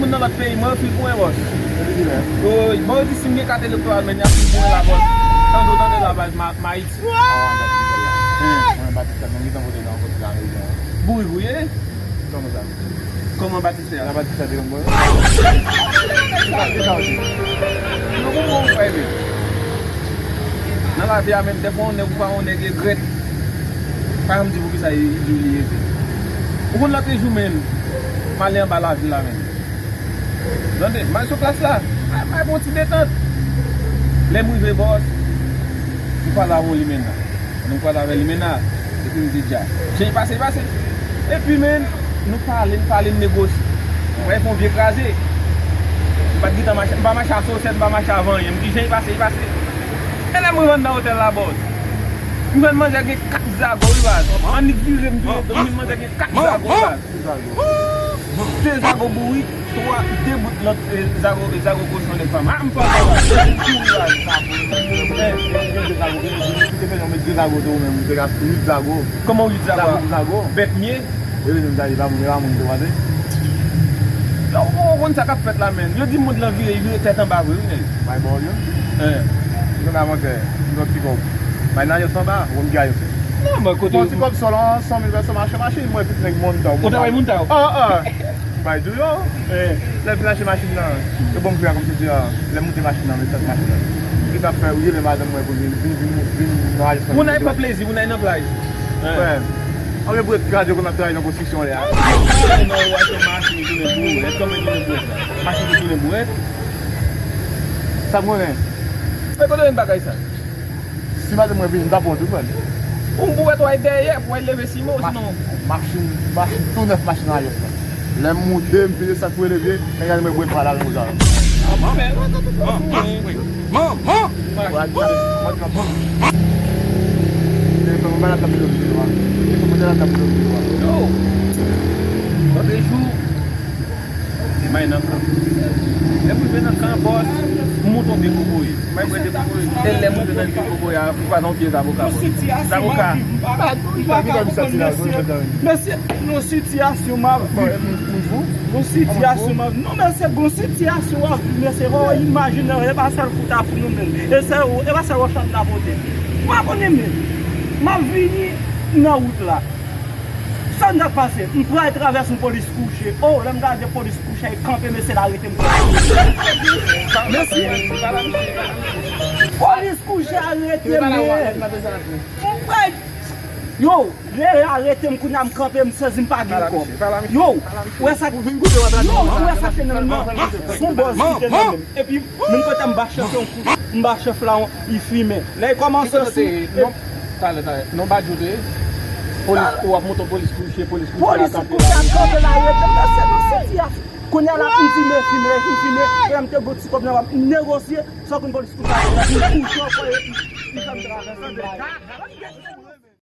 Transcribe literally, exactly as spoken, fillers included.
Nan lòt peyi, mwen yo fin boure, bòs. Yo, bon, yo di si m gen kat elektoral, men y ap fin boure la, bòs. Tande w tande la, baz, m a, m Ayiti. Mwen Batista, mwen gentan vote nan kote la, men jan. Bourik ou ye? Kòman sa? Kòman Batista? La Batista te konn mwen. Sa, se sa w di. Yo, bon, bon, frè, men. Nan lavi a, menm, dèfwa, yon nèg ou pa yon nèg regrèt. Pa janm di poukisa li, li di w li regrèt. Ou konn lòt jou, menm, m ale anba lavil la, menm. Tande, m al sou plas la, m al, m al pran ti detant. Lè m rive, bòs, m kwaze avè yon limena. Lè m kwaze avè limena, epi m di, dja, jan l pase, l pase. Epi, men, nou pale, n pale, n negosye. M wè fè yon vye kraze. M pa t gentan mache, m pa mache a sosèt, m pa mache avè anyen. M di, jan l pase, l pase. E lè m rive anndan otèl la, bòs, m jwenn manzè gen kat zago, wi, baz. Annik vire, m vire, m jwenn manzè gen kat zago, wi, baz. Zago. De zago bourik, twa, de bout lòt, e, zago, e, zago kochon nèg fanm. A, m fè anba la. Kouri la. E, e, de zago, de zago, de zago, de zago, de zago. Kòman uit zago? Zago pou zago. Bèt m ye. E, men, m ta di, pa moun, e pa moun, te wate. Non, ou konn sa k ap fèt la, men. Yo di mond lan vire, vire tèt anba vre, wi, nèg. Bay bò, yo. E. Ou konn avantè, yon ti kòb. Bay nan yo sanba, ou konn ki a yo fè. Non, mwen kote. Bon, ti kòb sòl an, san mil pèsòn mache, mache, mwen tout nèg monta. Ou ta bay moun ta? Ah, ah. Bay di yo. Eh. Lè m fin achte machin nan, yo ban m kle a kòm se di a, lè m moute machin nan, men sèt machin nan. Li t ap fè, ou rele madanm mwen pou vin, vin, vin, vin nan ajans. Moun ay pran plezi, moun ay nan plaj. Frè, anben pou ret kraze konn ap travay nan konstriksyon lè a. Non, ou achte machin tounen bourèt, kòman tounen bourèt la? Machin tounen bourèt? Sa m konnen. E kote w jwenn bagay sa? Si madanm mwen vini, m ta pran w tou, frè m. Ou m pou wè w ay dèyè, pou w ay leve siman, sinon. Machin, machin tou nèf, machin nan ayès la. Lè m moute, m pile sak pou eleve, nèg la di mwen bwè pa la, nou sa. Ah, manman, manman, manman. Telefòn mwen la t ap vin nan videyo a. Telefòn mwen la t ap vin nan videyo a. Yo. Lòt jou, m al nan kan. Lè m rive nan kan, bòs, m moute yon de kokoye. M al pran de kokoye. E lè m rive nan de kokoye a, m kwaze yon pye zaboka, bòs. Zaboka. Mesye, yon sitiyasyon m ap viv. Yon sitiyasyon m ap viv. Non, mesye, yon sitiyasyon w ap viv, mesye. Fò w imajine, e pa sèl kouta pou nou menm. E sèl, e pa sèl wòch la pou ta pote. Ou pa konnen menm. M ap vini nan wout la. Sa n t ap pase? M pral travèse yon polis kouche. Oh, lè m gade polis kouche, e kanpe, mesye, l arete m. Mesye, polis kouche arete m, men. Yo, lè yo arete m, kounye a m kanpe, m sezi, m pa gen kòb. Yo, ou wè sa, yo, ou wè sa k te nan men m nan? Son bòz ki te nan men m. Epi, menm kote m ba chèf yon kou, m ba chèf la, yon, li fimen. Lè l kòmanse sou. Talè, talè. Non, Badjou te ye. Polis, w ap monte polis kouche, polis kouche a kanpe la. Polis kouche a kanpe la, yo te pase nan senti a. Kounye a la, m di, men fimen, men fimen. Kounye a m te gon ti kòb nan men m, m negosye. Sa konn polis kouche a kanpe la, m kouche ankò, epi, li fè m travèse.